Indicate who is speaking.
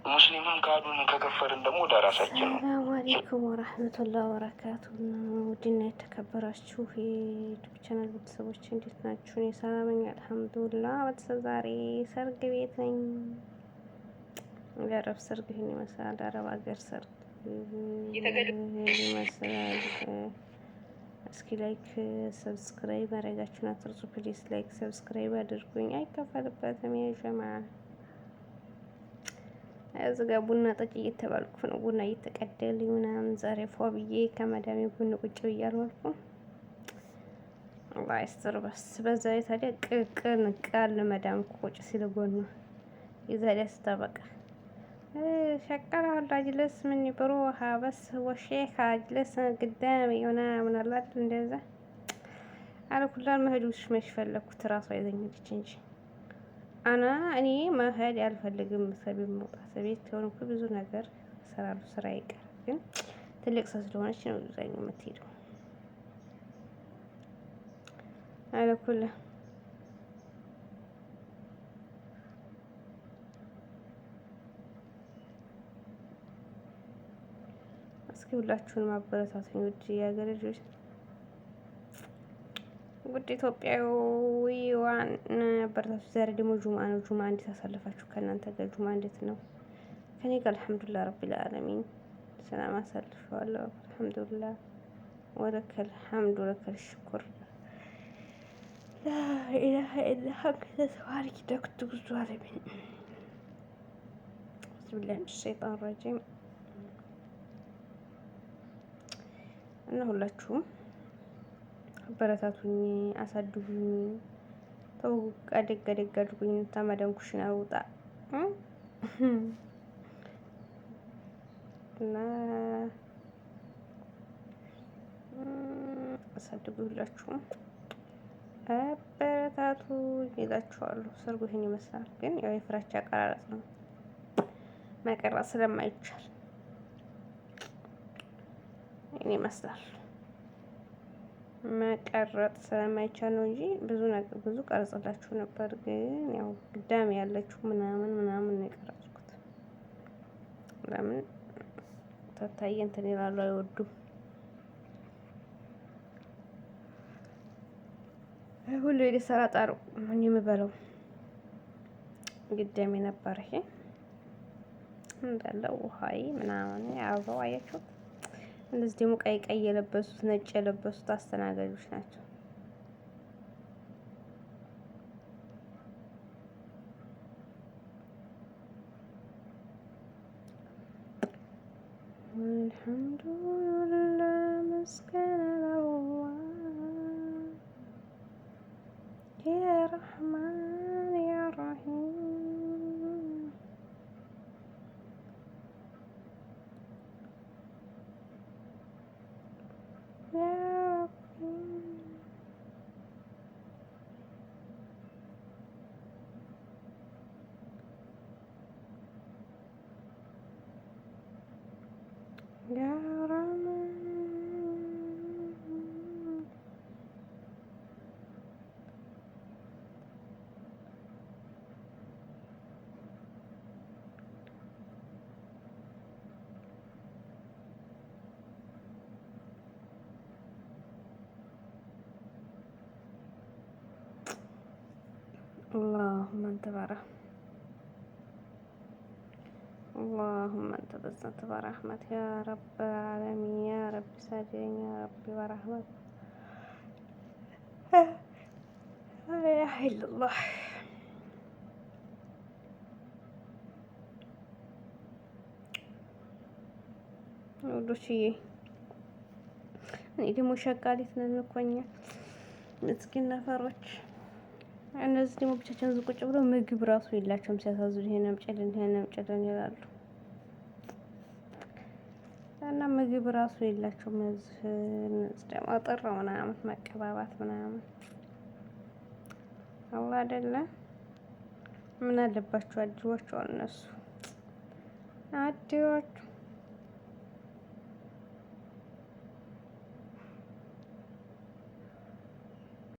Speaker 1: ሙስሊምም ካዱን ከከፈርን ደግሞ ወደ ራሳችን ነው።
Speaker 2: السلام عليكم ورحمة الله وبركاته። ውድና የተከበራችሁ የ YouTube channel ቤተሰቦች እንዴት ናችሁ? እኔ ሰላም ነኝ الحمد لله። ቤተሰብ ዛሬ ሰርግ ቤት ነኝ። የአረብ ሰርግ ይህን ይመስላል። አረብ ሀገር ሰርግ ይህን ይመስላል። እስኪ like subscribe ማድረጋችሁን አትርሱ። Please like subscribe አድርጉኝ፣ አይከፈልበትም። يا جماعة እዚህ ጋር ቡና ጠጭ እየተባልኩ ነው። ቡና እየተቀደልኝ ምናምን ዛሬ ፏ ብዬ ከመዳሜ ቡና ቁጭ ብዬ አልዋልኩም። አላህ ይስጥር። በስ በዛ ላይ ታዲያ ቅቅን ቃል መዳም ቁጭ ሲል ጎኗ የዛሬ ስታበቃ ሸቀላ አጅለስ ምን ብሩሃ በስ ወሼኻ አጅለስ ግዳሚ ምናምን አለ አይደል? እንደዛ አለኩላል መሄድ ውስጥ መች ፈለግኩት እራሷ ይዘኛለች እንጂ አና እኔ መሄድ አልፈልግም። ከቤት መውጣት ቤት ከሆንኩ ብዙ ነገር እሰራለሁ። ስራ ይቀር ግን ትልቅ ሰው ስለሆነች ነው ይዛኝ የምትሄደው። አለኩላ እስኪ ሁላችሁን ማበረታቱኝ ውድ የሀገሬ ልጆች፣ ውድ ኢትዮጵያዊዋን አበረታቱ። ዛሬ ደግሞ ጁምአ ነው። ጁምአ እንዴት አሳለፋችሁ? ከእናንተ ጋር ጁምአ እንዴት ነው? ከኔ ጋር الحمد لله رب العالمين ሰላም አሳልፈዋለሁ። الحمد لله ولك الحمد ولك الشكر لا إله إلا أنت سبحانك إني كنت من الظالمين። أعوذ بالله من الشيطان الرجيم። እና ሁላችሁም አበረታቱኝ፣ አሳድጉኝ፣ ተው አደግ አደግ አድርጉኝ። ተመደም ኩሽና ውጣ እና አሳድጉ፣ ሁላችሁም አበረታቱ ይላችኋለሁ። ሰርጉ ይህን ይመስላል። ግን ያው የፍራቻ አቀራረጽ ነው፣ መቀረጽ ስለማይቻል ይህን ይመስላል። መቀረጥ ስለማይቻል ነው እንጂ ብዙ ነገር ብዙ ቀርጽላችሁ ነበር። ግን ያው ግዳም ያለችው ምናምን ምናምን ነው የቀረጽኩት። ለምን ተታየ እንትን ይላሉ አይወዱም። ሁሉ የሰላጣ ነው ምን የምበለው ግዳሜ ነበር። ይሄ እንዳለ ውሃይ ምናምን አበባው አያችሁት። እነዚህ ደግሞ ቀይ ቀይ የለበሱት ነጭ የለበሱት አስተናጋጆች ናቸው። አልሐምዱሊላህ ምስጋና ለአላህ ያ ረሕማን ያ ረሒም። ያ ረቢ ያ ረሕማን። اللهم انت اللهم انت بالذات برحمة يا رب العالمين يا رب ساجدين يا رب برحمة لا إله إلا الله። ውዶችዬ እኔ ደግሞ ሸቃሊት ነን እኮ እኛ ምስኪን ነፈሮች። እነዚህ ደግሞ ብቻቸውን ቁጭ ብለው ምግብ ራሱ የላቸውም። ሲያሳዝኑ ይሄን አምጪልን ይሄን አምጪልን ይላሉ እና ምግብ ራሱ የላቸውም። እነዚህ ደግሞ አጥር ምናምን መቀባባት ምናምን አላ አይደለ ምን አለባቸው? አድሯቸዋል እነሱ አድሯቸው።